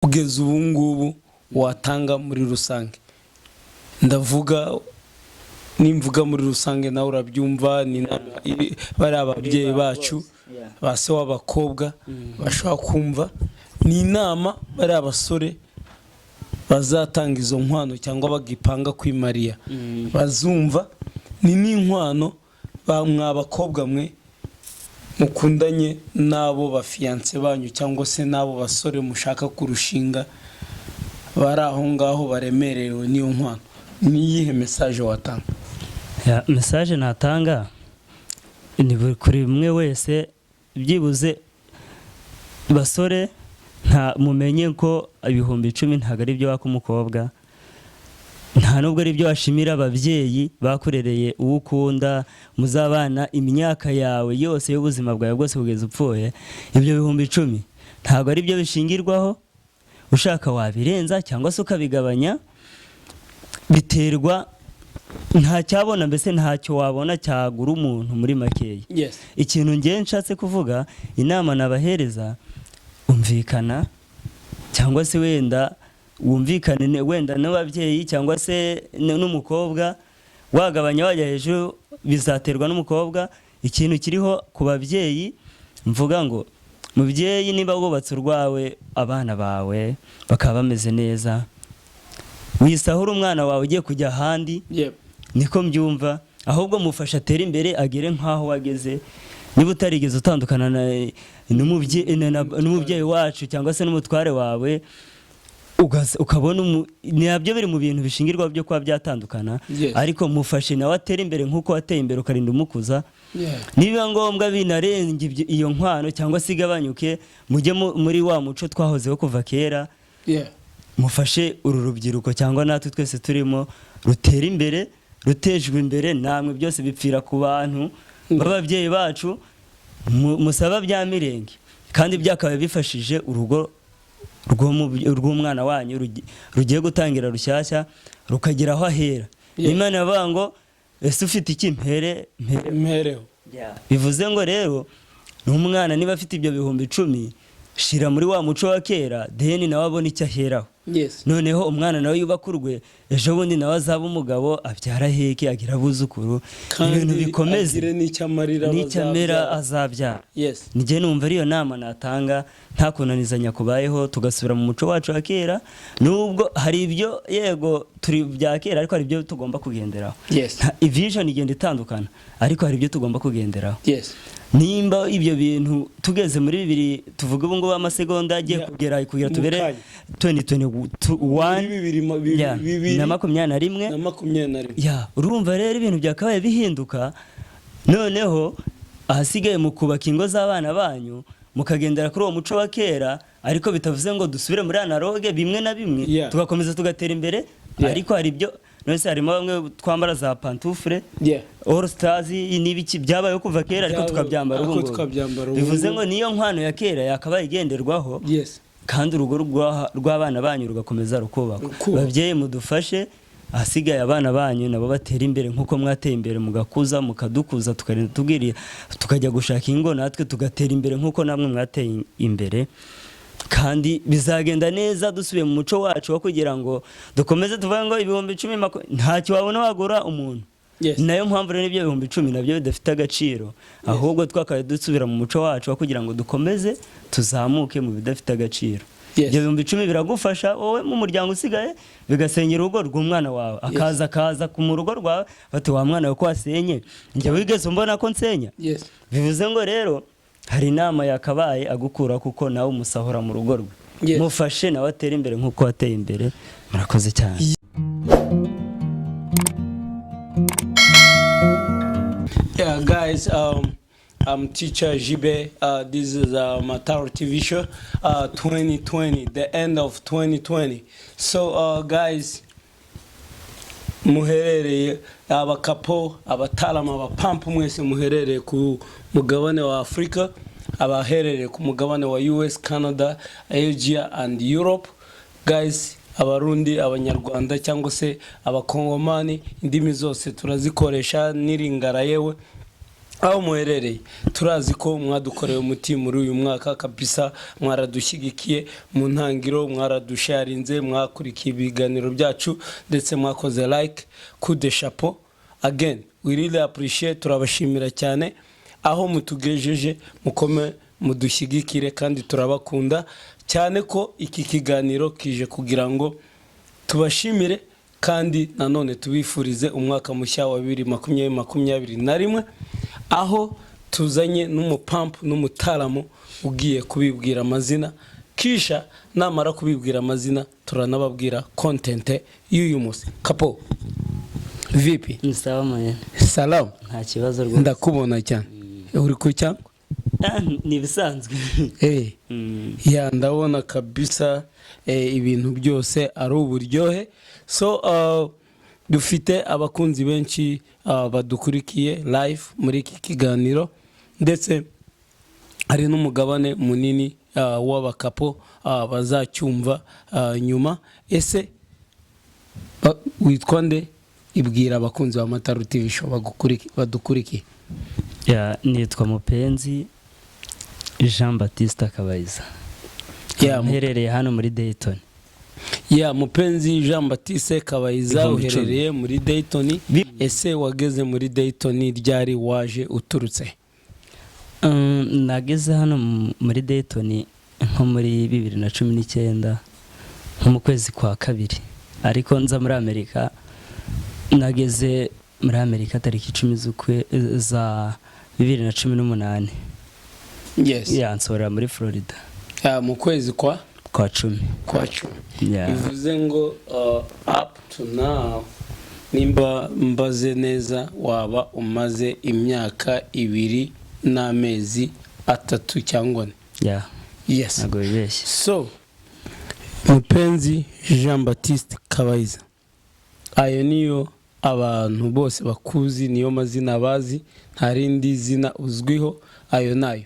Kugeza ubu ngubu watanga muri rusange, ndavuga, nimvuga muri rusange nawe urabyumva, ni inama bariya ababyeyi bacu, ba se w'abakobwa bashobora kumva, ni inama bariya abasore bazatanga izo nkwano cyangwa bagipanga kwimariya bazumva, ni n'inkwano mwa bakobwa mwe mukundanye n'abo ba fiancé banyu cyangwa se n'abo basore mushaka kurushinga bari aho ngaho baremerewe n'iyo nkwano. Ni iyihe message watanga? Yeah, message natanga ni kuri umwe wese, byibuze basore, nta mumenye ko 10,000 ntabwo ari byo waka umukobwa, nta nubwo ari byo washimira ababyeyi bakurereye uwo ukunda muzabana imyaka yawe yose y'ubuzima bwawe bwose kugeza upfuye. Ibyo 10,000 ntabwo ari byo bishingirwaho. Ushaka wabirenza cyangwa se ukabigabanya, biterwa. Nta cyabona, mbese ntacyo wabona cyagura umuntu muri makeya. Ikintu ngewe nshatse kuvuga, inama nabahereza, umvikana cyangwa se wenda wumvikane wenda n'ababyeyi cyangwa se n'umukobwa, wagabanya wajya hejuru bizaterwa n'umukobwa. Ikintu kiriho ku babyeyi, mvuga ngo mubyeyi, niba wubatse urwawe, abana bawe bakaba bameze neza, wisahura umwana wawe ugiye kujya ahandi. Niko mbyumva. Ahubwo mufasha atere imbere, agere nk'aho wageze. Niba utarigeze utandukana n'umubyeyi wacu cyangwa se n'umutware wawe, ukabona nabyo biri mu bintu bishingirwaho byo kuba byatandukana, ariko mufashe nawe atere imbere nk'uko wateye imbere, ukarinda umukuza. Nibiba ngombwa binarenga iyo nkwano cyangwa se igabanyuke, mujye muri wa muco twahozeho kuva kera. Mufashe uru rubyiruko cyangwa natwe twese turimo rutera imbere, rutejwe imbere namwe. Byose bipfira ku bantu b'ababyeyi bacu. Musaba bya mirenge kandi byakabaye bifashije urugo rw'umwana wanyu rugiye gutangira rushyashya, rukagira aho ahera. Imana yavuga ngo: "Ese ufite iki? Mpere mpere." Mpereho. Bivuze ngo rero n'umwana niba afite ibyo 10,000, shira muri wa muco wa kera, then nawe abone icyo aheraho. Noneho umwana nawe yubaka urwe, ejo bundi nawe azaba umugabo, abyara, aheke, agira abuzukuru, ibintu bikomeze. Agire n'icyo amarira n'icyo amera abazabyara. Azabyara. Njye numva ariyo nama natanga, nta kunanizanya kubayeho, tugasubira mu muco wacu wa kera. Nubwo hari ibyo, yego, turi bya kera, ariko hari ibyo tugomba kugenderaho. Vision igenda itandukana, ariko hari ibyo tugomba kugenderaho. Nimba ibyo bintu tugeze muri bibiri, tuvuga ubu ngubu amasegonda agiye kugera kugira Mu tubere kanya. 2021 Muri bibiri bibiri na 21. Na 21. Yeah, urumva rero ibintu byakabaye bihinduka. Noneho ahasigaye mu kubaka ingo z'abana banyu, mukagendera kuri uwo muco wa kera, ariko bitavuze ngo dusubire muri analogue bimwe na bimwe, tugakomeza tugatera imbere. Ariko hari ibyo none harimo bamwe twambara za pantoufle, all stars n'ibiki byabayeho kuva kera, ariko tukabyambara ubu ariko ngubu. Tukabyambara ubu Bivuze ngubu. ngo niyo nkwano ya kera yakabaye igenderwaho, kandi urugo rw'abana banyu rugakomeza rukubakwa. Rukubakwa. Babyeyi, mudufashe, ahasigaye abana banyu nabo batera imbere nk'uko mwateye imbere, mugakuza, mukadukuza, tukarinda tubwiriye tukajya gushaka ingo, natwe tugatera imbere nk'uko namwe mwateye imbere, kandi bizagenda neza dusubiye mu muco wacu wo kugira ngo dukomeze tuvuge ngo 10,000 ntacyo wabona wagura umuntu. Ni nayo mpamvu rero ibyo 10,000 nabyo bidafite agaciro, ahubwo twakabaye dusubira mu muco wacu wo kugira ngo dukomeze tuzamuke mu bidafite agaciro. Ibyo 10,000 biragufasha wowe mu muryango usigaye, bigasengera urugo rw'umwana wawe, akaza ku mu rugo rwawe bati: "Wa mwana we, ko wasenye, njye wigeze umbona ko nsenya?" Bivuze ngo rero hari inama yakabaye agukura, kuko nawe umusahura mu rugo rwe. Mufashe nawe atere imbere nk'uko wateye imbere. Murakoze cyane. Yeah, guys, I'm Teacher Jibe. This is Mataro TV show, 2020, the end of 2020. So, guys, muherereye abakapo, abatalama, abapampu mwese muherereye ku mugabane wa Afurika, abaherereye ku mugabane wa US, Canada, Asia and Europe, guys, Abarundi, Abanyarwanda cyangwa se Abakongomani, indimi zose turazikoresha n'iringara yewe. Aho muherereye, turazi ko mwadukoreye umuti muri uyu mwaka kabisa. Mwaradushyigikiye mu ntangiro, mwaradusharinze, mwakurikiye ibiganiro byacu, ndetse mwakoze like. Coup de chapeau again, we really appreciate. Turabashimira cyane aho mutugejeje. Mukome mudushyigikire kandi turabakunda cyane, ko iki kiganiro kije kugira ngo tubashimire kandi nanone tubifurize umwaka mushya wa 2021, aho tuzanye n'umupampu n'umutaramu ugiye kubibwira amazina. Kisha namara kubibwira amazina, turanababwira content y'uyu munsi. Kapo, vipi? Ni sawa man. Salamu. Nta kibazo rwose. Ndakubona cyane uri ku cyangwa? Ah, ni ibisanzwe. Ya, ndabona kabisa ibintu byose ari uburyohe. So dufite abakunzi benshi badukurikiye live muri iki kiganiro, ndetse hari n'umugabane munini w'abakapo bazacyumva nyuma. Ese witwa nde? Ibwira abakunzi ba Mataru TV Show badukurikiye. Ya, nitwa Mupenzi Jean Baptiste Kabayiza. Ya, mherereye hano muri Dayton. Ya, Mupenzi Jean Baptiste Kabayiza. 10,000. Uherereye muri Dayton. Ese wageze muri Dayton ryari? Waje uturutse? Nageze hano muri Dayton nko muri 2019, nko mu kwezi kwa kabiri, ariko nza muri Amerika, nageze muri Amerika tariki 10 z'ukwe za 2018. Yansohora muri Florida. Ah, mu kwezi kwa Kwa 10. Kwa 10. Yeah. Bivuze ngo up to now, nimba mbaze neza, waba umaze imyaka 2 n'amezi 3 cyangwa 4? Yeah. Yes. Ntabwo bibeshye. So Mupenzi Jean Baptiste Kabayiza, ayo niyo abantu bose bakuzi, niyo mazina bazi, nta rindi zina uzwiho, ayo nayo?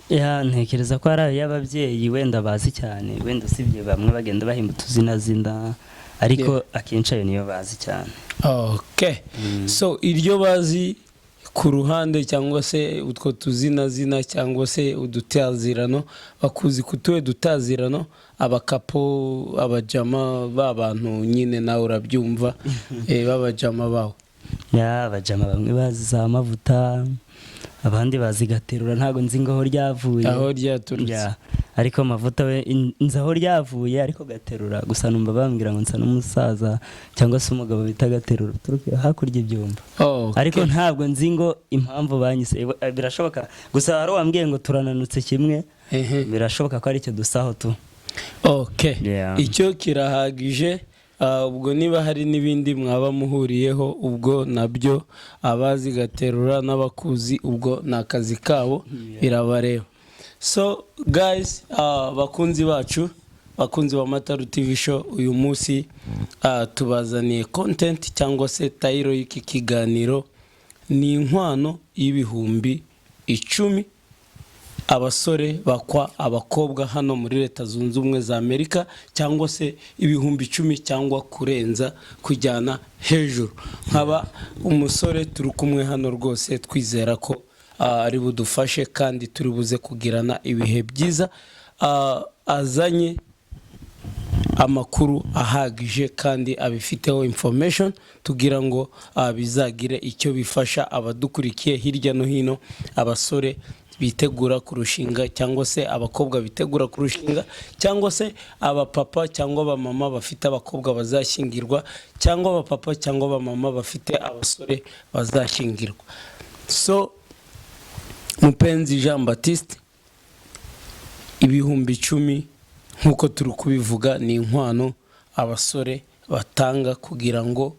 Ya, ntekereza ko ari ay'ababyeyi wenda bazi cyane, wenda usibye bamwe bagenda bahimba utuzina zinda, ariko akenshi ayo niyo bazi cyane. Okay, so iryo bazi ku ruhande cyangwa se utwo tuzinazina cyangwa se udutazirano, bakuzi ku tuwe dutazirano? Abakapo, abajama b'abantu nyine, nawe urabyumva, b'abajama bawe. Ya, abajama bamwe bazi za mavuta, abandi bazi gaterura, ntabwo nzi ngo aho ryavuye. Aho ryaturutse. Ya, ariko amavuta we nzi aho ryavuye, ariko gaterura gusa numva bambwira ngo nsa n'umusaza cyangwa se umugabo bita gaterura uturuka hakurya ibyumba. Ariko ntabwo nzi ngo impamvu banyise. Birashoboka gusa hari uwambwiye ngo turananutse kimwe. Birashoboka ko ari icyo dusaho tu. Okay. Yeah. Icyo kirahagije. Ubwo niba hari n'ibindi mwaba muhuriyeho, ubwo nabyo abazi gaterura n'abakuzi, ubwo ni akazi kabo, birabareba. So guys, bakunzi bacu, bakunzi ba Mataru TV Show, uyu munsi tubazaniye content cyangwa se title y'iki kiganiro ni inkwano y'10,000 abasore bakwa abakobwa hano muri Leta Zunze Ubumwe za Amerika, cyangwa se 10,000 cyangwa kurenza kujyana hejuru. Nkaba umusore turi kumwe hano rwose, twizera ko ari budufashe kandi turi buze kugirana ibihe byiza. Azanye amakuru ahagije kandi abifiteho information, tugira ngo bizagire icyo bifasha abadukurikiye hirya no hino, abasore bitegura kurushinga cyangwa se abakobwa bitegura kurushinga, cyangwa se abapapa cyangwa abamama bafite abakobwa bazashyingirwa, cyangwa abapapa cyangwa abamama bafite abasore bazashyingirwa. So Mupenzi Jean Baptiste, 10,000 nk'uko turi kubivuga ni inkwano abasore batanga kugira ngo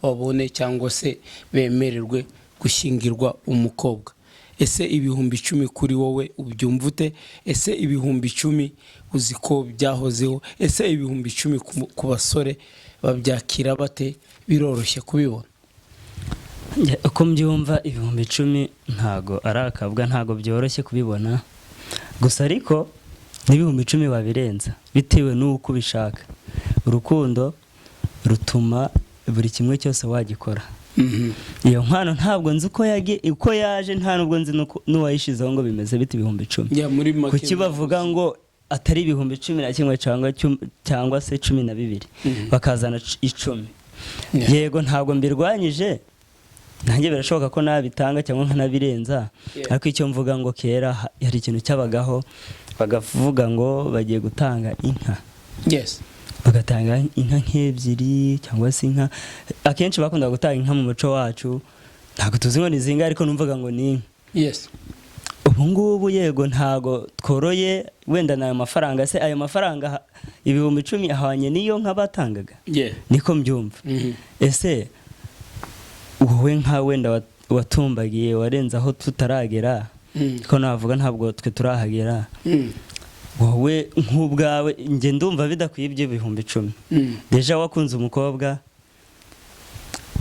babone cyangwa se bemererwe gushyingirwa umukobwa. Ese 10,000 kuri wowe ubyumva ute? Ese 10,000 uzi ko byahozeho? Ese 10,000 ku basore babyakira bate? Biroroshye kubibona? Njye, uko mbyumva, 10,000 ntago ari akabwa, ntago byoroshye kubibona gusa, ariko n'10,000 wabirenza bitewe n'uko ubishaka. Urukundo rutuma buri kimwe cyose wagikora. Iyo nkwano ntabwo nzi uko yaje, nta nubwo nzi n'uwayishizeho ngo bimeze bite 10,000. Yeah, muri make. Kuki bavuga ngo atari 11,000 cyangwa se 12, bakazana 10? Yego, ntabwo mbirwanyije, nanjye birashoboka ko nabitanga cyangwa nkanabirenza. Ariko icyo mvuga ngo kera hari ikintu cyabagaho, bakavuga ngo bagiye gutanga inka, bagatanga inka nk'ebyiri cyangwa se inka. Akenshi bakundaga gutanga inka mu muco wacu, ntabwo tuzi ngo ni zingahe, ariko numvaga ngo ni inka. Ubu ngubu yego ntago tworoye, wenda ni ayo mafaranga se, ayo mafaranga 10,000 ahwanye n'iyo nka batangaga? Niko mbyumva. Ese wowe nka wenda watumbagiye, warenze aho tutaragera, ko navuga ntabwo twe turahagera, wowe nk'ubwawe, njye ndumva bidakwiye ibyo 10,000. Déjà wakunze umukobwa,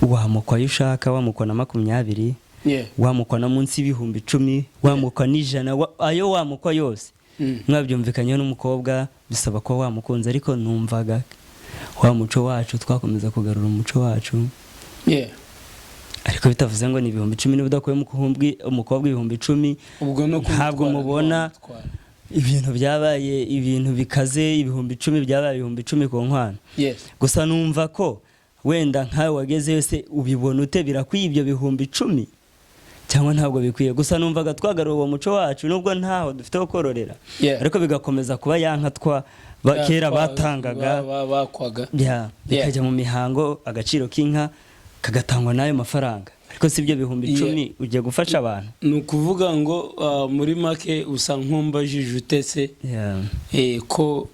wamukwa ayo ushaka, wamukwa na 20, wamukwa na munsi y'10,000, wamukwa n'100, ayo wamukwa yose, mwabyumvikanyeho n'umukobwa, bisaba kuba wamukunze. Ariko numvaga wa muco wacu twakomeza kugarura umuco wacu, ariko bitavuze ngo ni 10,000. Niba udakuye umukobwa 10,000, Ubwo no ntabwo kumutwara, mubona ntiwamutwara. ibintu byabaye ibintu bikaze, 10,000 byabaye 10,000 ku nkwano. Gusa numva ko wenda nkawe wagezeyo se ubibona ute? Birakwiye ibyo 10,000 cyangwa ntabwo bikwiye? Gusa numvaga twagarura uwo muco wacu, nubwo ntaho dufite ho kororera, ariko bigakomeza kuba ya nka twa kera batangaga. Bakwaga. Ya, bikajya mu mihango, agaciro k'inka kagatangwa n'ayo mafaranga, ariko si ibyo 10,000 ugiye gufasha abantu. Ni ukuvuga ngo muri make usa nk'umbajije utese ko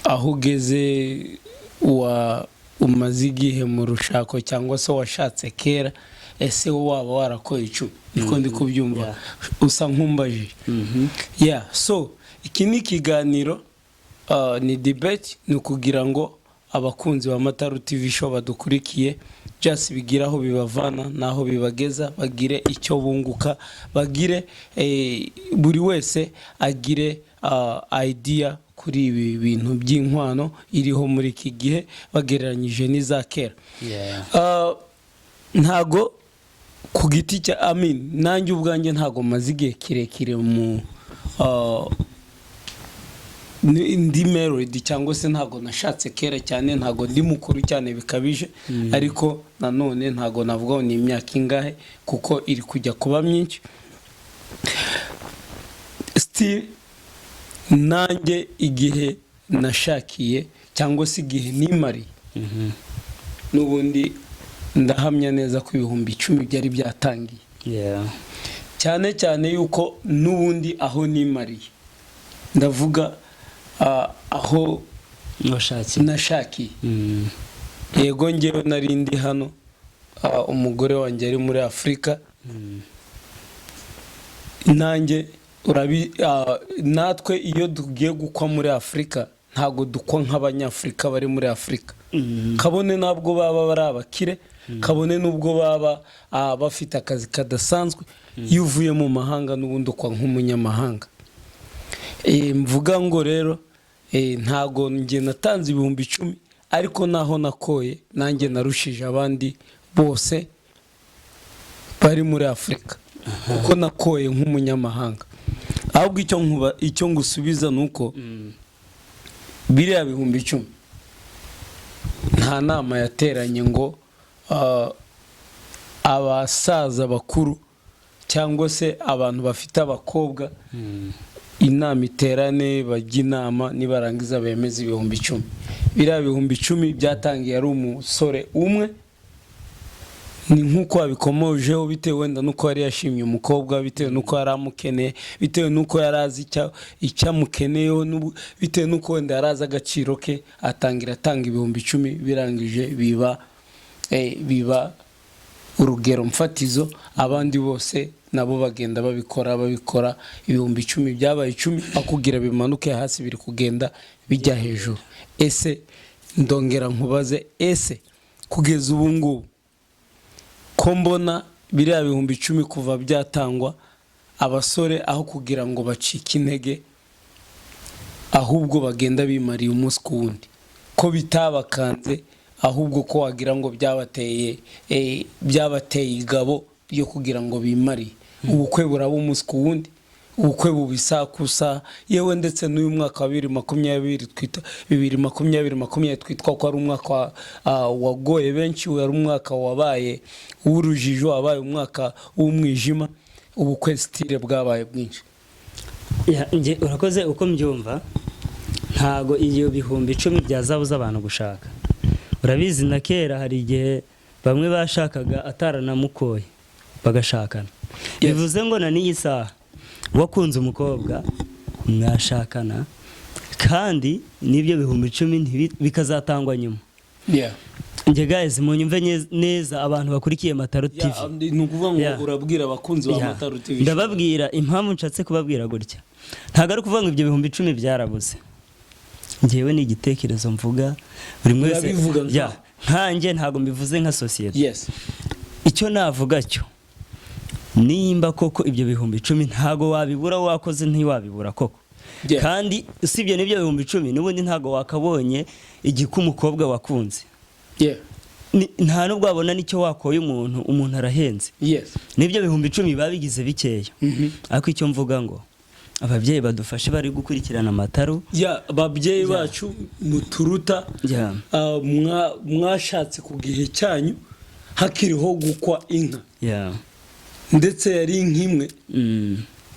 aho ugeze wa umaze igihe mu rushako cyangwa se washatse kera, ese waba warakoye 10? Niko ndi kubyumva. Usa nk'umbajije. Yeah, so iki ni ikiganiro, ni debate, ni ukugira ngo abakunzi ba Mataru TV Show badukurikiye just bigire aho bibavana n'aho bibageza, bagire icyo bunguka, bagire buri wese agire idea kuri ibi bintu by'inkwano iriho muri iki gihe bagereranyije n'iza kera. Ntago ku giti cya, I mean, nanjye ubwanjye ntago maze igihe kirekire mu ndi married, cyangwa se ntago nashatse kera cyane, ntago ndi mukuru cyane bikabije, ariko nanone ntago navuga ngo ni imyaka ingahe, kuko iri kujya kuba myinshi. Still nanjye igihe nashakiye cyangwa se igihe nimariye, n'ubundi ndahamya neza ko 10,000 byari byatangiye, cyane cyane yuko n'ubundi aho nimariye, ndavuga aho washakiye, nashakiye, yego, ngewe nari ndi hano, umugore wanjye ari muri Afurika. Nanjye natwe iyo tugiye gukwa muri Afurika, ntabwo dukwa nk'Abanyafurika bari muri Afurika, kabone n'ubwo baba bari abakire, kabone n'ubwo baba bafite akazi kadasanzwe. Iyo uvuye mu mahanga, n'ubundi ukwa nk'umunyamahanga. Mvuga ngo rero ntago njye natanze 10,000, ariko naho nakoye nanjye narushije abandi bose bari muri Afurika, kuko nakoye nk'umunyamahanga. Ahubwo icyo nkuba, icyo ngusubiza ni uko biriya 10,000 nta nama yateranye ngo abasaza bakuru cyangwa se abantu bafite abakobwa, inama iterane, bajya inama, nibarangiza bemeze 10,000. Biriya 10,000 byatangiye ari umusore umwe, ni nk'uko wabikomojeho, bitewe wenda n'uko yari yashimye umukobwa, bitewe n'uko yari amukeneye, bitewe n'uko yari azi icyo amukeneyeho, bitewe n'uko wenda yari azi agaciro ke, atangira atanga 10,000, birangije biba urugero mfatizo, abandi bose nabo bagenda babikora. 10,000 byabaye 10, akubwira bimanuke hasi, biri kugenda bijya hejuru. Ese ndongera nkubaze, ese kugeza ubu ngubu ko mbona biriya 10,000 kuva byatangwa, abasore aho kugira ngo bacike intege, ahubwo bagenda bimariye umunsi ku wundi, ko bitabakanze Ahubwo ko wagira ngo byabateye igabo ryo kugira ngo bimariye. Ubukwe buraba umunsi ku wundi, ubukwe buba isaha ku isaha. Yewe, ndetse n'uyu mwaka wa 2020 twita 2020 20 twitwa ko ari umwaka wagoye benshi, wari umwaka wabaye uw'urujijo, wabaye umwaka w'umwijima, ubukwe still bwabaye bwinshi. Yeah, nge urakoze. Uko mbyumva, ntago iyo 10,000 byazabuza abantu gushaka. Urabizi, na kera hari igihe bamwe bashakaga ataranamukoye bagashakana. Bivuze ngo na n'iyi saha wakunze umukobwa mwashakana, kandi n'ibyo 10,000 bikazatangwa nyuma. Njye guys, munyumve neza, abantu bakurikiye Mataro TV. Yeah, ni ukuvuga ngo urabwira abakunzi ba Mataro TV. Ndababwira impamvu nshatse kubabwira gutya. Ntabwo ari ukuvuga ngo ibyo 10,000 byarabuze. Ngewe ni igitekerezo mvuga, buri wese. Urabivuga nkawe. Yeah, nkanjye, ntabwo mbivuze nka sosiyete. Icyo navuga cyo, nimba koko ibyo 10,000 ntabwo wabibura, wakoze ntiwabibura koko. Kandi usibye n'ibyo 10,000, n'ubundi ntabwo wakabonye igiko umukobwa wakunze. Nta nubwo wabona n'icyo wakoye umuntu, umuntu arahenze. N'ibyo 10,000 biba bigize bikeya. Ariko icyo mvuga ngo ababyeyi badufashe bari gukurikirana Amataro. Yeah, ababyeyi bacu muturuta, mwashatse ku gihe cyanyu hakiriho gukwa inka, ndetse yari inka imwe,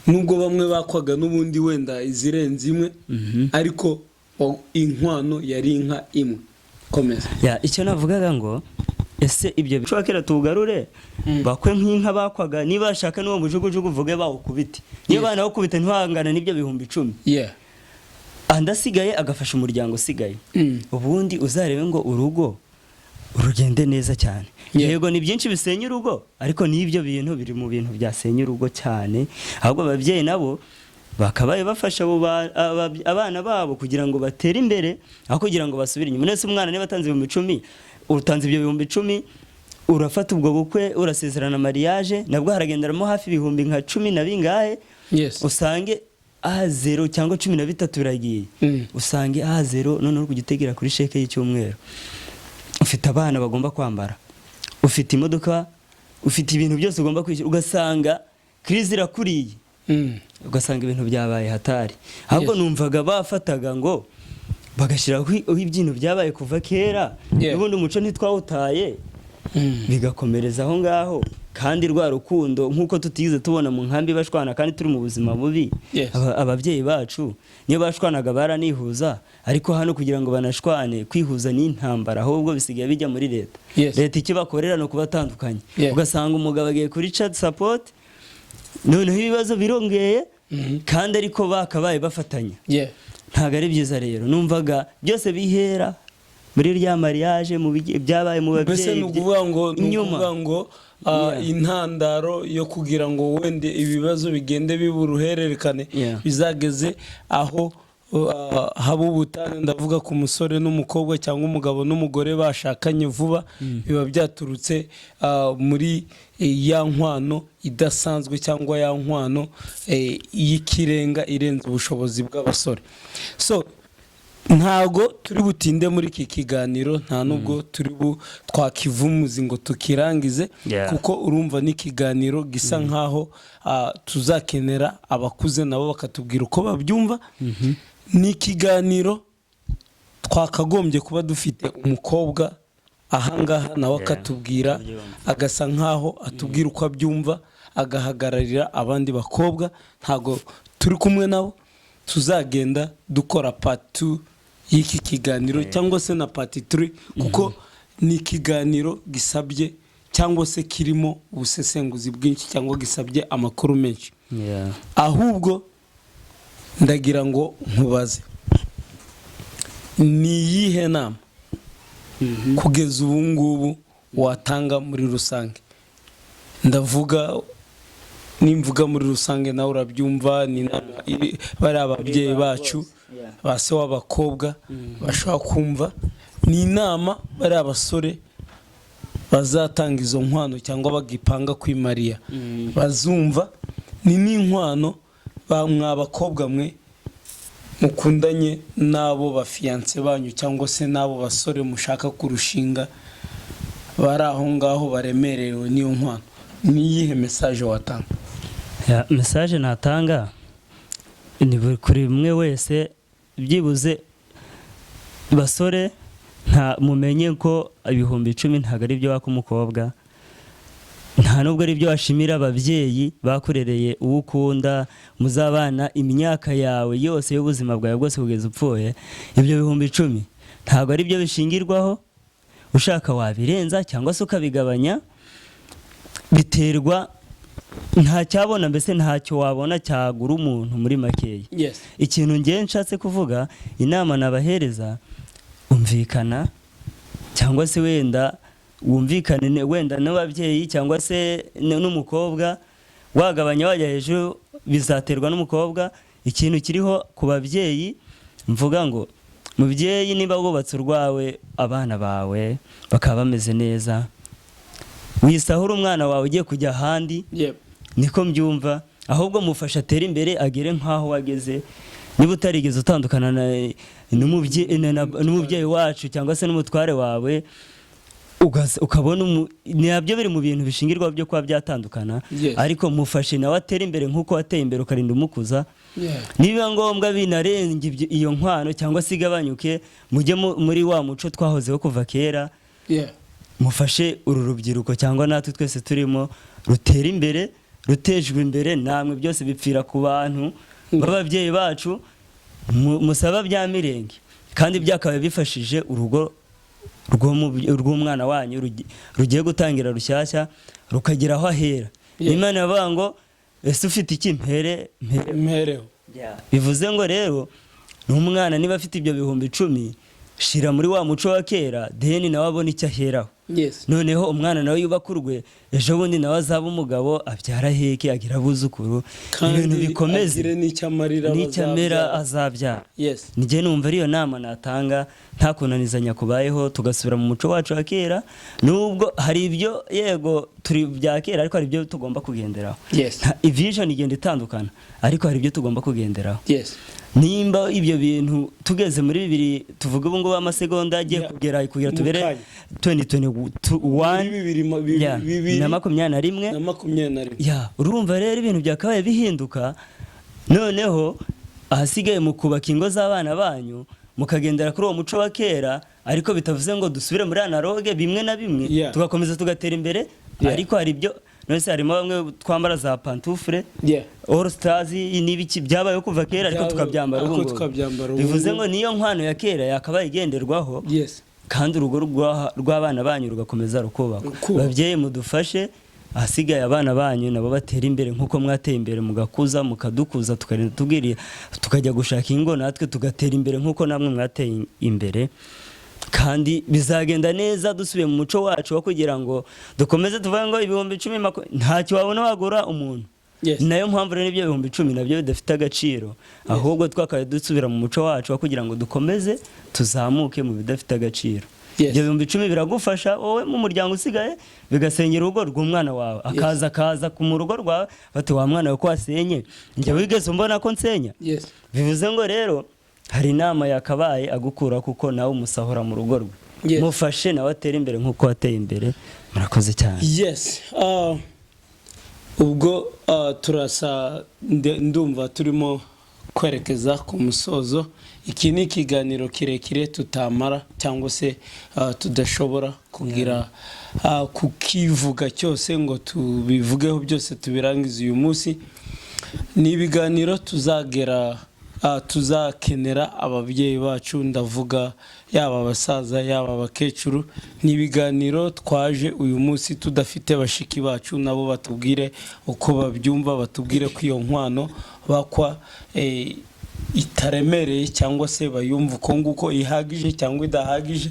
nubwo bamwe bakwaga n'ubundi wenda izirenze imwe, ariko inkwano yari inka imwe. Komeza. Yeah, icyo navugaga ngo ese ibyo bishobora kera tuwugarure, bakwe nk'inka bakwaga, niba bashaka n'uwo mujugujugu uvuge bawukubite, niyo banawukubite ntiwangana n'ibyo 10,000. Andi asigaye agafasha umuryango usigaye. Ubundi uzarebe ngo urugo rugende neza cyane. Yego, ni byinshi bisenya urugo, ariko n'ibyo bintu biri mu bintu byasenya urugo cyane. Ahubwo ababyeyi nabo bakabaye bafasha abo abana babo kugira ngo batere imbere aho kugira ngo basubire inyuma. Nese umwana niba atanze 10,000, utanze ibyo 10,000, urafata ubwo bukwe, urasezerana, mariage, nabwo haragenderamo hafi ibihumbi nka cumi na bingahe. Usange a zero cyangwa 13 biragiye. Usange a zero, noneho uri kujya utegera kuri chèque y'icyumweru, ufite abana bagomba kwambara, ufite imodoka, ufite ibintu byose ugomba kwishyura, ugasanga crise irakuriye. Ugasanga ibintu byabaye hatari. Ahubwo numvaga bafataga ngo bagashyiraho ibyintu byabaye kuva kera. N'ubundi umuco ntitwawutaye, bigakomereza aho ngaho. Kandi rwa rukundo, nk'uko tutigeze tubona mu nkambi bashwana kandi turi mu buzima bubi. Ababyeyi bacu niyo bashwanaga baranihuza, ariko hano kugira ngo banashwane, kwihuza ni intambara. Ahubwo bisigaye bijya muri leta. Leta icyo bakorera ni ukubatandukanya. Ugasanga umugabo agiye kuri child support, noneho ibibazo birongeye, kandi ariko bakabaye bafatanya. Ntabwo ari byiza rero. Numvaga byose bihera muri rya mariage, mu byabaye mu Mbese babyeyi ni ukuvuga ngo ni nyuma. ukuvuga ngo intandaro yo kugira ngo wende ibibazo bigende biba uruhererekane, bizageze aho haba ubutane, ndavuga ku musore n'umukobwa cyangwa umugabo n'umugore bashakanye vuba, biba byaturutse muri ya nkwano idasanzwe cyangwa ya nkwano y'ikirenga irenze ubushobozi bw'abasore. So ntago turi butinde muri iki kiganiro, nta nubwo turi bu twakivumuzi ngo tukirangize, kuko urumva n'ikiganiro gisa nkaho tuzakenera abakuze nabo bakatubwira uko babyumva. Ni ikiganiro twakagombye kuba dufite umukobwa ahangaha nawe akatubwira, Abyumva. agasa nkaho atubwira uko abyumva, agahagararira abandi bakobwa. Ntago turi kumwe nabo. Tuzagenda dukora part 2 y'iki kiganiro cyangwa se na part 3, kuko ni ikiganiro gisabye cyangwa se kirimo ubusesenguzi bwinshi cyangwa gisabye amakuru menshi. Ahubwo ndagira ngo nkubaze, ni iyihe nama kugeza ubu ngubu watanga muri rusange? Ndavuga, nimvuga muri rusange nawe urabyumva, ni inama bariya ababyeyi bacu, ba se w'abakobwa bashobora kumva. Ni inama bariya abasore bazatanga izo nkwano cyangwa bagipanga kwimariya bazumva, ni n'inkwano ba mwa bakobwa mwe. Mukundanye n'abo ba fiancé banyu cyangwa se n'abo basore mushaka kurushinga, bari aho ngaho baremerewe n'iyo nkwano, ni iyihe message watanga? Yeah, message natanga ni kuri umwe wese, byibuze basore, nta mumenye ko 10,000 ntabwo ari byo waka umukobwa, nta nubwo ari byo washimira ababyeyi bakurereye uwo ukunda muzabana imyaka yawe yose y'ubuzima bwawe bwose kugeza upfuye. Ibyo 10,000 ntabwo ari byo bishingirwaho. Ushaka wabirenza cyangwa se ukabigabanya, biterwa. Nta cyabona, mbese ntacyo wabona cyagura umuntu muri makeya. Ikintu ngewe nshatse kuvuga, inama nabahereza, umvikana cyangwa se wenda wumvikane wenda n'ababyeyi cyangwa se n'umukobwa, wagabanya wajya hejuru bizaterwa n'umukobwa. Ikintu kiriho ku babyeyi, mvuga ngo mubyeyi, niba wubatse urwawe, abana bawe bakaba bameze neza, wisahura umwana wawe ugiye kujya ahandi. Niko mbyumva. Ahubwo mufasha atere imbere, agere nk'aho wageze. Niba utarigeze utandukana n'umubyeyi wacu cyangwa se n'umutware wawe, ukabona nabyo biri mu bintu bishingirwaho byo kuba byatandukana. Ariko mufashe nawe atere imbere nk'uko wateye imbere, ukarinda umukuza. Nibiba ngombwa binarenga iyo nkwano cyangwa se igabanyuke, mujye muri wa muco twahozeho kuva kera. Mufashe uru rubyiruko cyangwa natwe twese turimo rutera imbere, rutejwe imbere namwe. Byose bipfira ku bantu b'ababyeyi bacu. Musaba bya mirenge kandi byakabaye bifashije urugo rw'umwana wanyu rugiye gutangira rushyashya, rukagira aho ahera. Imana iravuga ngo: "Ese ufite iki? Mpere mpere." Mpereho. Bivuze ngo rero n'umwana niba afite ibyo 10,000, shira muri wa muco wa kera, then nawe abona icyo aheraho. Noneho umwana nawe yubaka urwe, ejo bundi nawe azaba umugabo, abyara, aheke, agira abuzukuru, ibintu kandi bikomeze. Agire n'icyo amarira n'icyo amera abazabyara. Azabyara. Njye numva ariyo nama natanga, nta kunanizanya kubayeho, tugasubira mu muco wacu wa kera. Nubwo hari ibyo, yego, turi bya kera, ariko hari ibyo tugomba kugenderaho. Vision igenda itandukana, ariko hari ibyo tugomba kugenderaho. Nimba ibyo bintu tugeze muri bibiri, tuvuge ubu ngubu amasegonda agiye kugera kugira Mu tubere kanya. 2021. Muri bibiri bibiri na 21. Na 21. Yeah, urumva rero ibintu byakabaye bihinduka. Noneho ahasigaye mu kubaka ingo z'abana banyu, mukagendera kuri uwo muco wa kera, ariko bitavuze ngo dusubire muri analogue bimwe na bimwe, tugakomeza tugatera imbere. Ariko hari ibyo none harimo bamwe twambara za pantoufle, all stars n'ibiki byabayeho kuva kera, ariko tukabyambara ariko ubu ngubu. Tukabyambara ubu Bivuze ngubu. ngo niyo nkwano ya kera yakabaye igenderwaho, kandi urugo rw'abana banyu rugakomeza rukubakwa. Rukubakwa. Babyeyi, mudufashe, ahasigaye abana banyu nabo batera imbere nk'uko mwateye imbere, mugakuza, mukadukuza, tukarinda tubwiriye tukajya gushaka ingo, natwe tugatera imbere nk'uko namwe mwateye imbere. Kandi bizagenda neza dusubiye mu muco wacu wo kugira ngo dukomeze tuvuge ngo 10,000 ntacyo wabona wagura umuntu. Nayo mpamvu rero ibyo 10,000 nabyo bidafite agaciro, ahubwo twakabaye dusubira mu muco wacu wo kugira ngo dukomeze tuzamuke mu bidafite agaciro. Ibyo 10,000 biragufasha wowe mu muryango usigaye, bigasengera urugo rw'umwana wawe, akaza ku mu rugo rwawe bati: "Wa mwana we, ko wasenye, njye wigeze umbona ko nsenya?" Bivuze ngo rero hari inama yakabaye agukura, kuko nawe umusahura mu rugo rwe. Mufashe nawe atere imbere nk'uko wateye imbere. Murakoze cyane. Yes. Ubwo turasa ndumva turimo kwerekeza ku musozo. Iki ni ikiganiro kirekire tutamara cyangwa se tudashobora kugira kukivuga cyose ngo tubivugeho byose tubirangize uyu munsi. Ni ibiganiro tuzagera tuzakenera ababyeyi bacu, ndavuga yaba abasaza, yaba abakecuru. Ni ibiganiro twaje uyu munsi tudafite bashiki bacu, nabo batubwire uko babyumva, batubwire ko iyo nkwano bakwa itaremereye cyangwa se bayumva uko nguko ihagije cyangwa idahagije.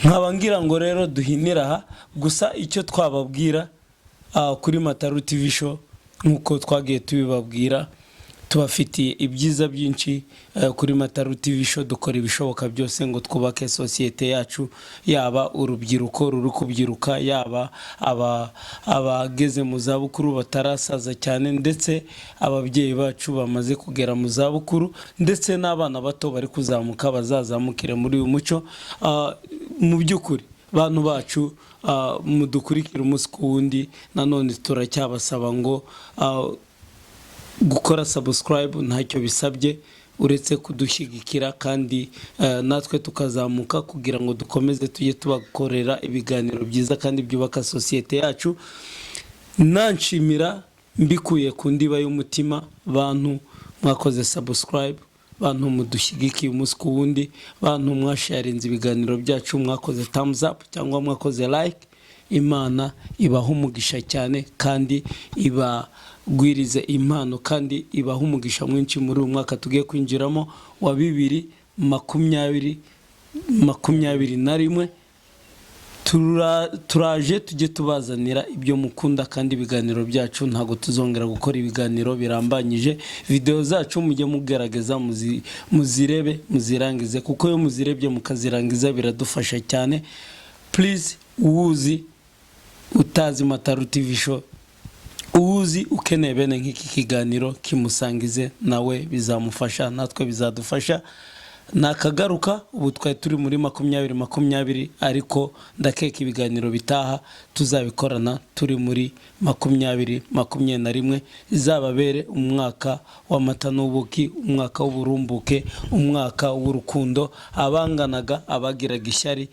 Nkaba ngira ngo rero duhinire aha gusa. Icyo twababwira kuri Mataru TV Show, nk'uko twagiye tubibabwira, Tubafitiye ibyiza byinshi kuri Mataru TV Show. Dukora ibishoboka byose ngo twubake sosiyete yacu, yaba urubyiruko ruri kubyiruka, yaba abageze mu zabukuru batarasaza cyane, ndetse ababyeyi bacu bamaze kugera mu zabukuru, ndetse n'abana bato bari kuzamuka bazazamukire muri uyu muco. Mu by'ukuri, bantu bacu mudukurikira umunsi ku wundi, nanone turacyabasaba ngo gukora subscribe ntacyo bisabye uretse kudushyigikira, kandi natwe tukazamuka kugira ngo dukomeze tujye tubakorera ibiganiro byiza kandi byubaka sosiyete yacu. Nanshimira mbikuye ku ndiba y'umutima bantu mwakoze subscribe, bantu mudushyigikiye umunsi ku wundi, bantu mwasharinze ibiganiro byacu, mwakoze thumbs up cyangwa mwakoze like. Imana ibaha umugisha cyane kandi ibagwirize impano, kandi ibaha umugisha mwinshi muri uyu mwaka tugiye kwinjiramo wa 2021. Turaje tujye tubazanira ibyo mukunda, kandi ibiganiro byacu ntabwo tuzongera gukora ibiganiro birambanyije. Videwo zacu mujye mugerageza muzirebe, muzirangize, kuko iyo muzirebye mukazirangiza biradufasha cyane. Please, uwuzi utazi Mataru TV Show, uwuzi ukeneye bene nk'iki kiganiro, kimusangize, nawe bizamufasha, natwe bizadufasha. Nakagaruka. Ubu twari turi muri 2020, ariko ndakeka ibiganiro bitaha tuzabikorana turi muri 2021. Izababere umwaka w'amata n'ubuki, umwaka w'uburumbuke, umwaka w'urukundo. Abanganaga, abagiraga ishyari,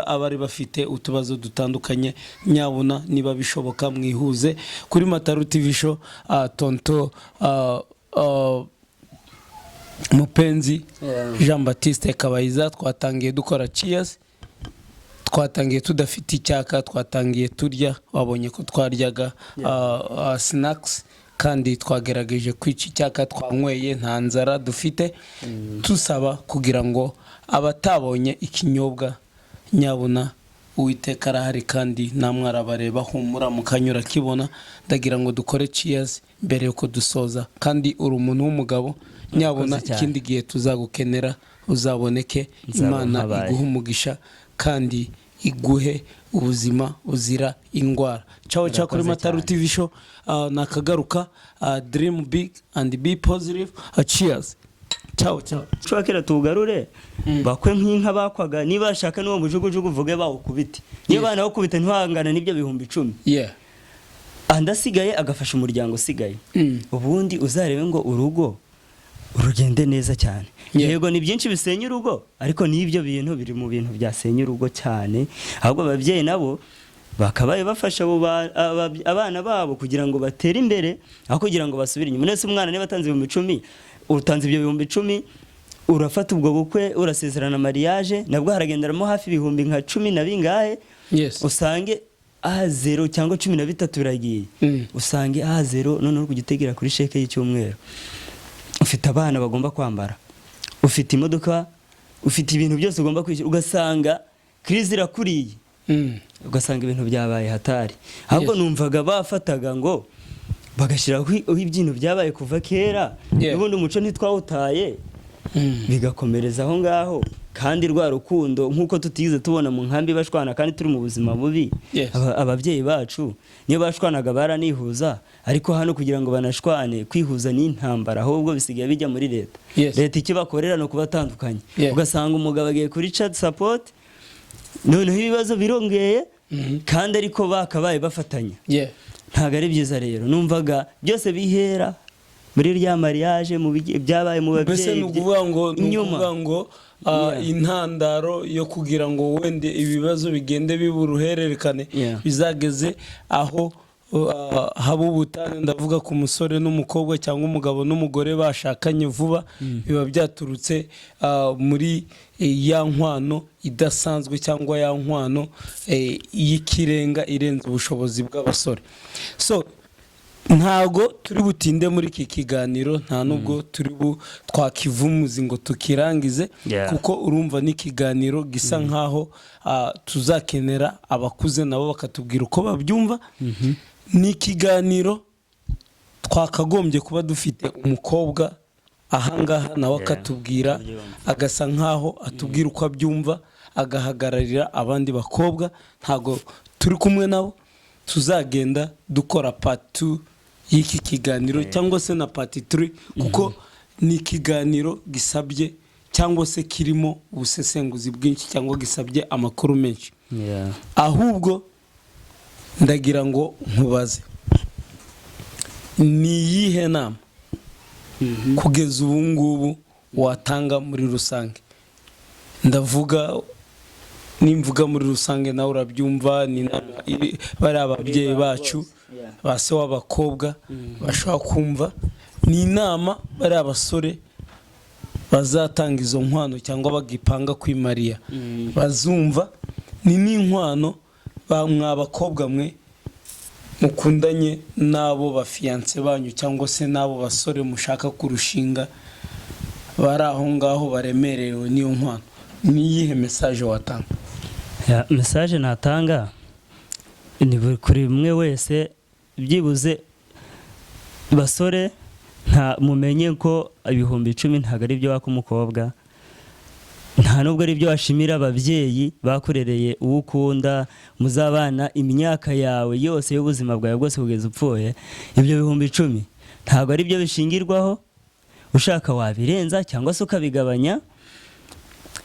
abari bafite utubazo dutandukanye, nyabuna niba bishoboka mwihuze. Kuri Mataru TV Show, tonto Mupenzi Jean Baptiste Kabayiza, twatangiye dukora cheers, twatangiye tudafite icyaka, twatangiye turya, wabonye ko twaryaga snacks, kandi twagerageje kwica icyaka, twanyweye, nta nzara dufite. Tusaba kugira ngo abatabonye ikinyobwa, nyabuna Uwiteka arahari kandi namwe arabareba, humura mukanyura kibona. Ndagira ngo dukore cheers mbere yuko dusoza, kandi uri umuntu w'umugabo, nyabuna Murakoze cyane. ikindi gihe tuzagukenera uzaboneke. Nzaba Imana mpabaye. iguhe umugisha kandi iguhe ubuzima buzira indwara. Ciao ciao kuri Murakoze Mataru cyane. TV Show. Nakagaruka. Dream big and be positive. Cheers, ciao ciao. Umuco wa kera tuwugarure, bakwe nk'inka bakwaga. Niba bashaka n'uwo mujugujugu uvuge bawukubite, niyo banawukubita ntiwangana n'ibyo 10,000. Andi asigaye agafasha umuryango usigaye. Ubundi uzarebe ngo urugo rugende neza cyane. Yego, ni byinshi bisenya urugo, ariko n'ibyo bintu biri mu bintu byasenya urugo cyane. Ahubwo ababyeyi nabo bakabaye bafasha abo abana babo kugira ngo batere imbere aho kugira ngo basubire inyuma. Nese umwana niba atanze 10,000, utanze ibyo 10,000, urafata ubwo bukwe, urasezerana, mariage, nabwo haragenderamo hafi ibihumbi nka cumi na bingahe. Usange a zero cyangwa 13 biragiye. Usange a zero, noneho uri kujya utegera kuri chèque y'icyumweru, ufite abana bagomba kwambara, ufite imodoka, ufite ibintu byose ugomba kwishyura, ugasanga crise irakuriye. Ugasanga ibintu byabaye hatari. Ahubwo numvaga bafataga ngo bagashyiraho ibyintu byabaye kuva kera. N'ubundi umuco ntitwawutaye. Bigakomereza aho ngaho, kandi rwa rukundo nk'uko tutigeze tubona mu nkambi bashwana kandi turi mu buzima bubi. Ababyeyi bacu niyo bashwanaga baranihuza, ariko hano kugira ngo banashwane, kwihuza ni intambara. Ahubwo bisigaye bijya muri leta. Leta icyo bakorera ni ukubatandukanya. Ugasanga umugabo agiye kuri child support, noneho ibibazo birongeye, kandi ariko bakabaye bafatanya. Ntabwo ari byiza rero. Numvaga byose bihera muri rya mariage, mu byabaye mu Mbese babyeyi ni ukuvuga ngo ni nyuma. ukuvuga ngo intandaro yo kugira ngo wende ibibazo bigende biba uruhererekane, bizageze aho haba ubutane, ndavuga ku musore n'umukobwa cyangwa umugabo n'umugore bashakanye vuba, biba byaturutse muri ya nkwano idasanzwe cyangwa ya nkwano y'ikirenga irenze ubushobozi bw'abasore. So ntabwo turi butinde muri iki kiganiro, nta nubwo turi bu twakivumuzi ngo tukirangize, kuko urumva n'ikiganiro gisa nkaho tuzakenera abakuze nabo bakatubwira uko babyumva. Ni ikiganiro Twakagombye kuba dufite umukobwa ahangaha, nawe akatubwira, Ndabyumva. agasa nkaho atubwira uko abyumva, agahagararira abandi bakobwa. Ntabwo turi kumwe nabo. Tuzagenda dukora part 2 y'iki kiganiro cyangwa se na part 3, kuko ni ikiganiro gisabye cyangwa se kirimo ubusesenguzi bwinshi cyangwa gisabye amakuru menshi. Ahubwo ndagira ngo nkubaze, ni iyihe nama kugeza ubu ngubu watanga muri rusange? Ndavuga, nimvuga muri rusange nawe urabyumva, ni inama bariya ababyeyi bacu, ba se w'abakobwa bashobora kumva, ni inama bariya abasore bazatanga izo nkwano cyangwa bagipanga kwimariya bazumva, ni n'inkwano mwa bakobwa mwe mukundanye n'abo bafiyanse banyu cyangwa se n'abo basore mushaka kurushinga bari aho ngaho baremerewe n'iyo nkwano. Ni iyihe message watanga? Yeah, message natanga ni kuri umwe wese, byibuze basore, nta mumenye ko 10,000 ntabwo ari byo waka umukobwa, nta nubwo ari byo washimira ababyeyi bakurereye uwo ukunda muzabana imyaka yawe yose y'ubuzima bwawe bwose kugeza upfuye. Ibyo 10,000 ntabwo ari byo bishingirwaho. Ushaka wabirenza cyangwa se ukabigabanya,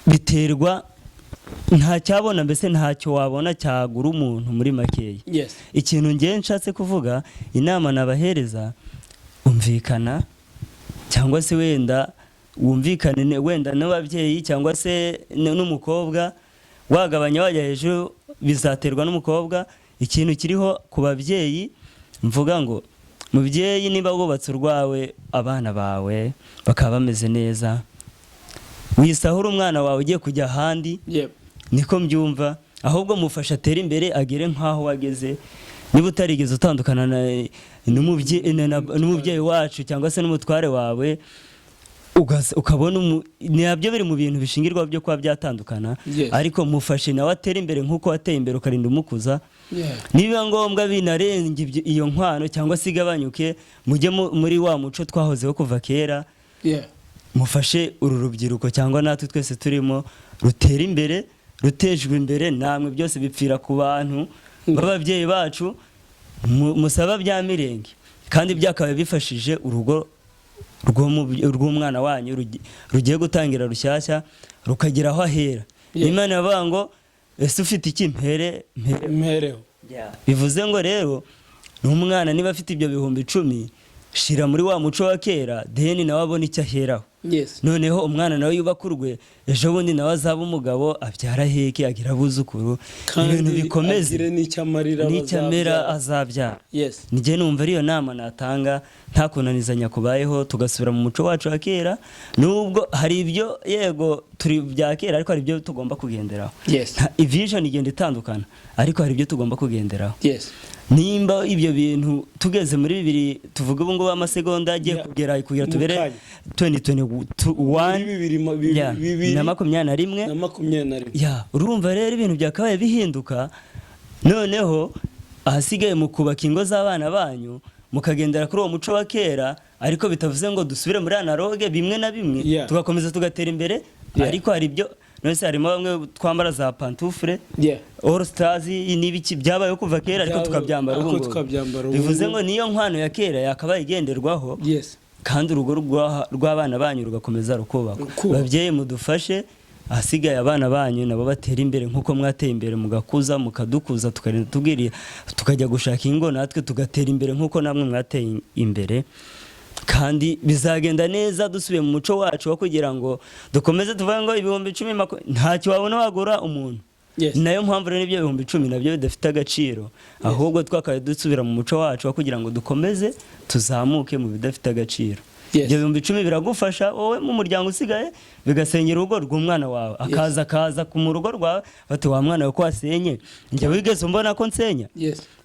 biterwa. Nta cyabona, mbese ntacyo wabona cyagura umuntu muri makeya. Ikintu ngewe nshatse kuvuga, inama nabahereza, umvikana cyangwa se wenda wumvikane wenda n'ababyeyi cyangwa se n'umukobwa, wagabanya wajya hejuru bizaterwa n'umukobwa. Ikintu kiriho ku babyeyi, mvuga ngo mubyeyi, niba wubatse urwawe, abana bawe bakaba bameze neza, wisahura umwana wawe ugiye kujya ahandi. Niko mbyumva. Ahubwo mufasha atere imbere, agere nk'aho wageze. Niba utarigeze utandukana n'umubyeyi wacu cyangwa se n'umutware wawe, ukabona nabyo biri mu bintu bishingirwaho byo kuba byatandukana. Ariko mufashe nawe atere imbere nk'uko wateye imbere, ukarinda umukuza. Nibiba ngombwa binarenga iyo nkwano cyangwa se igabanyuke, mujye muri wa muco twahozeho kuva kera. Mufashe uru rubyiruko cyangwa natwe twese turimo rutera imbere, rutejwe imbere namwe. Byose bipfira ku bantu b'ababyeyi bacu. Musaba bya mirenge kandi byakabaye bifashije urugo rw'umwana wanyu rugiye gutangira rushyashya, rukagera aho ahera. Imana iravuga ngo: "Ese ufite iki? Mpere mpere." Mpereho. Bivuze ngo rero n'umwana niba afite ibyo 10,000, shira muri wa muco wa kera, then nawe abone icyo aheraho. Noneho umwana nawe yubaka urwe, ejo bundi nawe azaba umugabo, abyara, aheke, agira abuzukuru, ibintu bikomeze. Agire n'icyo amarira n'icyo amera bazabyara. Azabyara. Njye numva ariyo nama natanga, nta kunanizanya kubayeho, tugasubira mu muco wacu wa kera. Nubwo hari ibyo, yego turi bya kera, ariko hari ibyo tugomba kugenderaho. Vision igenda itandukana, ariko hari ibyo tugomba kugenderaho. Nimba ibyo bintu tugeze muri bibiri, tuvuga ubu ngubu amasegonda agiye kugera kugira Mu tubere kanya. 2021. Muri bibiri bibiri na makumyabiri na rimwe. Na 21. Yeah, urumva rero ibintu byakabaye bihinduka. Noneho ahasigaye mu kubaka ingo z'abana banyu, mukagendera kuri uwo muco wa kera, ariko bitavuze ngo dusubire muri analogue bimwe na bimwe, tugakomeza tugatera imbere. Ariko hari ibyo none se harimo bamwe twambara za pantoufle, all stars n'ibiki, byabayeho kuva kera, ariko tukabyambara ubu ariko ngubu. Tukabyambara ubu Bivuze ngubu. ngo niyo nkwano ya kera yakabaye igenderwaho, kandi urugo rw'abana banyu rugakomeza rukubakwa. Rukubakwa. Babyeyi, mudufashe, ahasigaye abana banyu nabo batera imbere nk'uko mwateye imbere, mugakuza, mukadukuza, tukarinda tubwiriye, tukajya gushaka ingo, natwe tugatera imbere nk'uko namwe mwateye imbere. Kandi bizagenda neza dusubiye mu muco wacu wo kugira ngo dukomeze tuvuge ngo 10,000 ntacyo wabona wagura umuntu. Nayo mpamvu rero ibyo 10,000 nabyo bidafite agaciro, ahubwo twakabaye dusubira mu muco wacu wo kugira ngo dukomeze tuzamuke mu bidafite agaciro. Ibyo 10,000 biragufasha wowe mu muryango usigaye, bigasengera urugo rw'umwana wawe, akaza ku mu rugo rwawe bati: "Wa mwana we, ko wasenye, njye wigeze umbona ko nsenya?"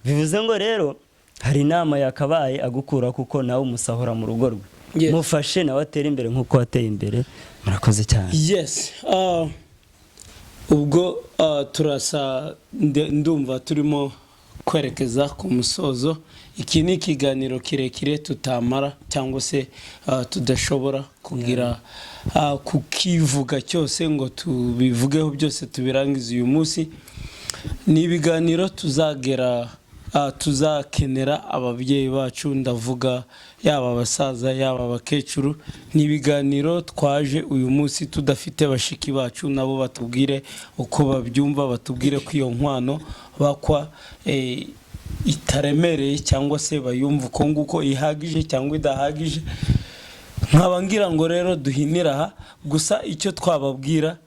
Bivuze ngo rero hari inama yakabaye agukura, kuko nawe umusahura mu rugo rwe. Mufashe nawe atere imbere nk'uko wateye imbere. Murakoze cyane. Yes. Ubwo turasa ndumva turimo. Kwerekeza ku musozo, iki ni ikiganiro kirekire tutamara cyangwa se tudashobora kugira kukivuga cyose ngo tubivugeho byose tubirangize uyu munsi. Ni ibiganiro tuzagera tuzakenera ababyeyi bacu, ndavuga yaba abasaza, yaba abakecuru. Ni ibiganiro twaje uyu munsi tudafite bashiki bacu, nabo batubwire uko babyumva, batubwire ko iyo nkwano bakwa itaremereye cyangwa se bayumva uko nguko, ihagije cyangwa idahagije. Nkaba ngira ngo rero duhinira aha gusa. Icyo twababwira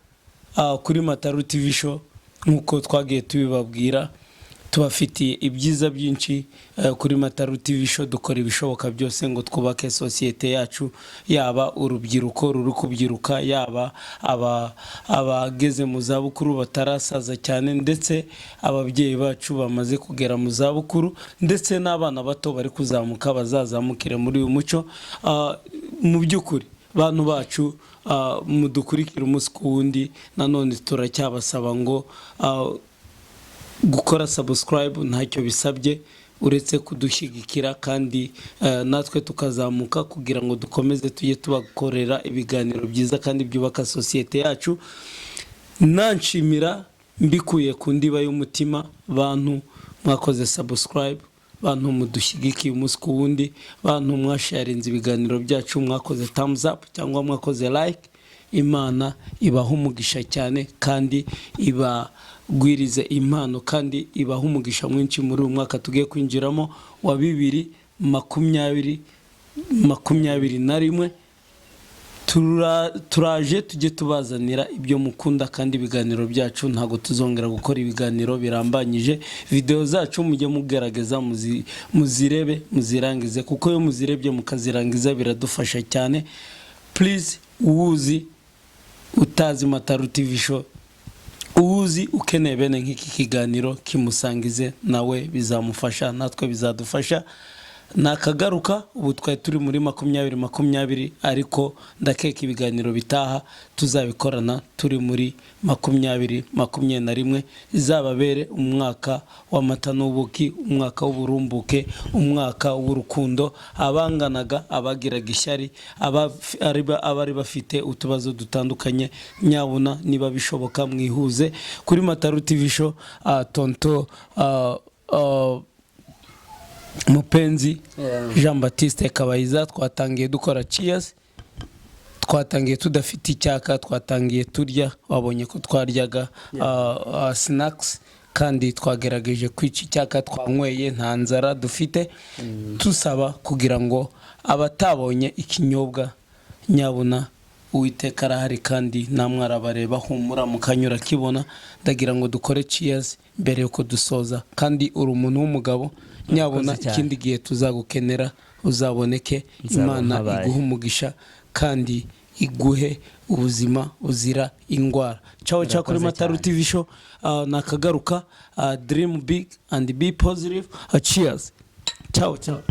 kuri Mataru TV Show, nk'uko twagiye tubibabwira, tubafitiye ibyiza byinshi. Kuri Mataru TV Show dukora ibishoboka byose ngo twubake sosiyete yacu, yaba urubyiruko ruri kubyiruka, yaba abageze mu zabukuru batarasaza cyane, ndetse ababyeyi bacu bamaze kugera mu zabukuru, ndetse n'abana bato bari kuzamuka bazazamukire muri uyu muco. Mu by'ukuri, bantu bacu mudukurikira umunsi ku wundi, nanone turacyabasaba ngo gukora subscribe ntacyo bisabye uretse kudushyigikira, kandi natwe tukazamuka kugira ngo dukomeze tujye tubakorera ibiganiro byiza kandi byubaka sosiyete yacu. Nanshimira mbikuye ku ndiba y'umutima bantu mwakoze subscribe, bantu mudushyigikiye umunsi ku wundi, bantu mwasharinze ibiganiro byacu, mwakoze thumbs up cyangwa mwakoze like. Imana ibaha umugisha cyane kandi ibagwirize impano, kandi ibaha umugisha mwinshi muri uyu mwaka tugiye kwinjiramo wa 2021. Turaje tujye tubazanira ibyo mukunda, kandi ibiganiro byacu ntabwo tuzongera gukora ibiganiro birambanyije. Videwo zacu mujye mugerageza muzirebe, muzirangize, kuko iyo muzirebye mukazirangiza biradufasha cyane. Please, uwuzi utazi Mataru TV Show, uwuzi ukeneye bene nk'iki kiganiro, kimusangize, nawe bizamufasha, natwe bizadufasha. Nakagaruka. Ubu twari turi muri 2020, ariko ndakeka ibiganiro bitaha tuzabikorana turi muri 2021. Izababere umwaka w'amata n'ubuki, umwaka w'uburumbuke, umwaka w'urukundo. Abanganaga, abagiraga ishyari, abari bafite utubazo dutandukanye, nyabuna niba bishoboka mwihuze. Kuri Mataru TV Show, tonto Mupenzi Jean Baptiste Kabayiza, twatangiye dukora cheers, twatangiye tudafite icyaka, twatangiye turya, wabonye ko twaryaga snacks, kandi twagerageje kwica icyaka, twanyweye, nta nzara dufite. Tusaba kugira ngo abatabonye ikinyobwa, nyabuna Uwiteka arahari kandi namwe arabareba, humura mukanyura kibona. Ndagira ngo dukore cheers mbere yuko dusoza, kandi uri umuntu w'umugabo, nyabuna Murakoze cyane. ikindi gihe tuzagukenera uzaboneke. Nzaba Imana mpabaye. iguhe umugisha kandi iguhe ubuzima buzira indwara. Ciao ciao kuri Murakoze Mataru cyane. TV Show. Nakagaruka. Dream big and be positive. Cheers, ciao ciao.